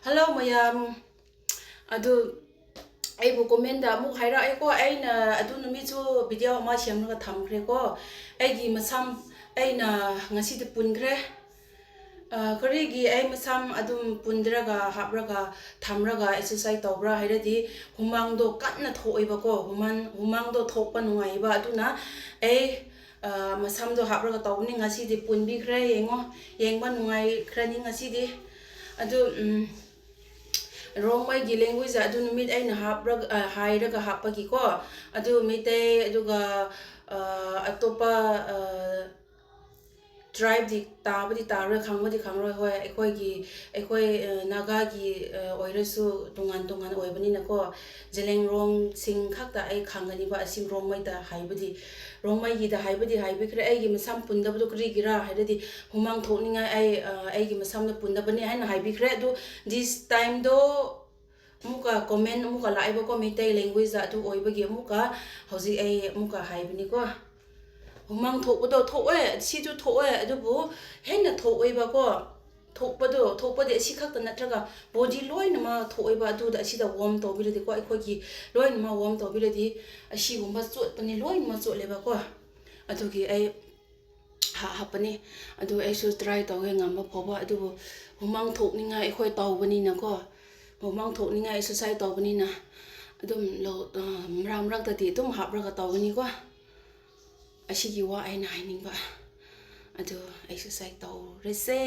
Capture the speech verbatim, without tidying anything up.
Hello ꯃꯌꯥꯝ, ꯑꯗꯨ ꯑꯩꯕꯨ comment ꯑꯃꯨꯛ ꯍꯥꯏꯔꯛꯑꯦꯀꯣ꯫ ꯑꯩꯅ ꯑꯗꯨ ꯅꯨꯃꯤꯠꯁꯨ video ꯑꯃ ꯁꯦꯝꯂꯒ ꯊꯝꯈ꯭ꯔꯦꯀꯣ꯫ ꯑꯩꯒꯤ ꯃꯁꯝ ꯑꯩꯅ ꯉꯁꯤꯗꯤ ꯄꯨꯟꯈ꯭ꯔꯦ꯫ ꯑ, ꯀꯔꯤꯒꯤ ꯑꯩ ꯃꯁꯝ ꯑꯗꯨꯝ ꯄꯨꯟꯗ꯭ꯔꯒ ꯍꯥꯞꯔꯒ ꯊꯝꯔꯒ exercise ꯇꯧꯕ꯭ꯔꯥ ꯍꯥꯏꯔꯗꯤ, ꯍꯨꯃꯥꯡꯗꯣ ꯀꯟꯅ ꯊꯣꯛꯑꯦꯕꯀꯣ꯫ ꯍꯨꯃꯥꯡ-, ꯍꯨꯃꯥꯡꯗꯣ ꯊꯣꯛꯄ ꯅꯨꯡꯉꯥꯏꯕ꯫ ꯑꯗꯨꯅ ꯑꯩ, ꯑ, ꯃꯁꯝꯗꯣ ꯍꯥꯞꯔꯒ ꯇꯧꯕꯅꯤ꯫ ꯉꯁꯤꯗꯤ ꯄꯨꯟꯕꯤꯈ꯭ꯔꯦ꯫ ꯌꯦꯡꯉꯣ, ꯌꯦꯡꯕ ꯅꯨꯡꯉꯥꯏꯈ꯭ꯔꯅꯤ ꯉꯁꯤꯗꯤ꯫ ꯑꯗꯨ, ꯎꯝ, ꯔꯣꯡꯃꯩꯒꯤ language ꯑꯗꯨ ꯅꯨꯃꯤꯠ ꯑꯩꯅ ꯍꯥꯞꯔꯒ, ꯑ, ꯍꯥꯏꯔꯒ ꯍꯥꯞꯄꯒꯤꯀꯣ, ꯑꯗꯨ ꯃꯩꯇꯩ, ꯑꯗꯨꯒ, ꯑ, ꯑꯇꯣꯞꯄ, ꯑ, tribeꯗꯤ ꯇꯥꯕꯨꯗꯤ ꯇꯥꯔꯣꯏ, ꯈꯪꯕꯨꯗꯤ ꯈꯪꯔꯣꯏ꯫ ꯍꯣꯏ, ꯑꯩꯈꯣꯏꯒꯤ, ꯑꯩꯈꯣꯏ, ꯑ, ꯅꯥꯒꯥꯒꯤ, ꯑ, ꯑꯣꯏꯔꯁꯨ ꯇꯣꯉꯥꯟ ꯇꯣꯉꯥꯟ ꯑꯣꯏꯕꯅꯤꯅꯀꯣ, ꯖꯦꯂꯦꯡꯔꯣꯡꯁꯤꯡ ꯈꯛꯇ ꯑꯩ ꯈꯪꯒꯅꯤꯕ ꯑꯁꯤ ꯔꯣꯡꯃꯩꯗ ꯍꯥꯏꯕꯗꯤ꯫ ꯔꯣꯡꯃꯩꯒꯤꯗ ꯍꯥꯏꯕꯗꯤ ꯍꯥꯏꯕꯤꯈ꯭ꯔꯦ꯫ ꯑꯩꯒꯤ ꯃꯁꯝ ꯄꯨꯟꯗꯕꯗꯣ ꯀꯔꯤꯒꯤꯔꯥ ꯍꯥꯏꯔꯗꯤ, ꯍꯨꯃꯥꯡ ꯊꯣꯛꯅꯤꯡꯉꯥꯏ ꯑꯩ, ꯑ, ꯑꯩꯒꯤ ꯃꯁꯝꯗ ꯄꯨꯟꯗꯕꯅꯦ ꯍꯥꯏꯅ ꯍꯥꯏꯕꯤꯈ꯭ꯔꯦ꯫ ꯑꯗꯨ this timeꯗꯣ ꯑꯃꯨꯛꯀ comment ꯑꯃꯨꯛꯀ ꯂꯥꯛꯑꯦꯕꯀꯣ, ꯃꯩꯇꯩ languageꯗ꯫ ꯑꯗꯨ ꯑꯣꯏꯕꯒꯤ ꯑꯃꯨꯛꯀ ꯍꯧꯖꯤꯛ ꯑꯩ ꯑꯃꯨꯛꯀ ꯍꯥꯏꯕꯅꯤꯀꯣ꯫ ꯍꯨꯃꯥꯡ ꯊꯣꯛꯄꯗꯣ ꯊꯣꯛꯑꯦ, ꯁꯤꯁꯨ ꯊꯣꯛꯑꯦ, ꯑꯗꯨꯕꯨ ꯍꯦꯟꯅ ꯊꯣꯛꯑꯦꯕꯀꯣ꯫ ꯊꯣꯛꯄꯗꯣ, ꯊꯣꯛꯄꯗꯤ ꯑꯁꯤ ꯈꯛꯇ ꯅꯠꯇ꯭ꯔꯒ body ꯂꯣꯏꯅꯃꯛ ꯊꯣꯛꯑꯦꯕ꯫ ꯑꯗꯨꯗ ꯑꯁꯤꯗ warm ꯇꯧꯕꯤꯔꯗꯤꯀꯣ, ꯑꯩꯈꯣꯏꯒꯤ ꯂꯣꯏꯅꯃꯛ warm ꯇꯧꯕꯤꯔꯗꯤ ꯑꯁꯤꯒꯨꯝꯕ ꯆꯣꯠꯄꯅꯤ, ꯂꯣꯏꯅꯃꯛ ꯆꯣꯠꯂꯦꯕꯀꯣ꯫ ꯑꯗꯨꯒꯤ ꯑꯩ ꯍꯥ-, ꯍꯥꯞꯄꯅꯤ꯫ ꯑꯗꯨ ꯑꯩꯁꯨ try ꯇꯧꯒꯦ ꯉꯝꯕ ꯐꯥꯎꯕ꯫ ꯑꯗꯨꯕꯨ ꯍꯨꯃꯥꯡ ꯊꯣꯛꯅꯤꯡꯉꯥꯏ ꯑꯩꯈꯣꯏ ꯇꯧꯕꯅꯤꯅꯀꯣ, ꯍꯨꯃꯥꯡ ꯊꯣꯛꯅꯤꯡꯉꯥꯏ exercise ꯇꯧꯕꯅꯤꯅ ꯑꯗꯨꯝ ꯂꯧ-, ꯑ, ꯃꯔꯛ ꯃꯔꯛꯇꯗꯤ ꯑꯗꯨꯝ ꯍꯥꯞꯔꯒ ꯇꯧꯒꯅꯤꯀꯣ꯫ ꯑꯁꯤꯒꯤ ꯋꯥ ꯑꯩꯅ ꯍꯥꯏꯅꯤꯡꯕ꯫ ꯑꯗꯨ exercise ꯇꯧꯔꯁꯦ꯫